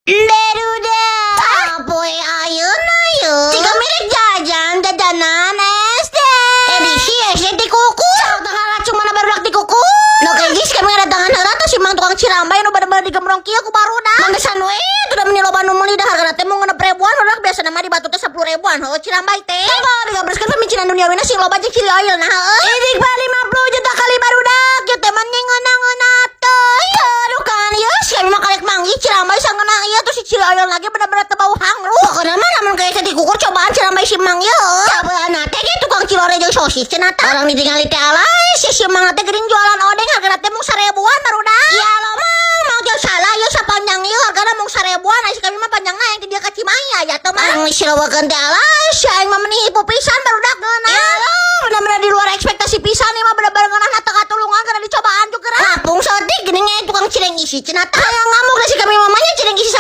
Barudak, poe ayeuna ye. Jika mirip jajan jajanan SD. Edisi SD tikukur. Sok tengah racun mana barudak tikukur. Nu kayak kami kedatangan heula tuh si mang tukang cirambay nu bener-bener digembrong kieu ku barudak. Manggesan we, tuh meni loba nu meuli dah, hargana teh mung 6 ribuan barudak, biasana mah di batu teh 10 ribuan heuh cirambay teh. Coba digambarskeun pamicinan duniawina sing loba jeung chili oil nah heuh. Idik ba 50 juta kali barudak, ieu teh mah ngeunah-ngeunah teh. Aduh kan ieu si kami mah karek manggih cirambay sangeunah ieu tuh si chili oil lagi bener-bener teu bau hangruh. Pokokna mah lamun kayak tikukur cobaan cirambay si mang ieu. Cobaan teh ge tukang cilore jeung sosis cenah tah. Orang ditinggali teh alay si si mang teh geuning jualan odeng, hargana teh mung 1.000-an barudak. Ya lo mang, mau jauh salah ieu sapanjang ieu hargana mung 1.000-an, ai si kami mah panjangna yang di dia ka Cimahi aya teh mah. Orang silawakeun teh alay si aing mah meni hipu pisan barudak ngeunah. Ya lo bener-bener di luar ekspektasi pisan ieu mah, bener-bener ngeunah teu katulungan karena dicobaan juga. Ngapung saeutik geuning tukang cireng isi cenah tah. Hayang ngamuk si kami mamanya cireng isi.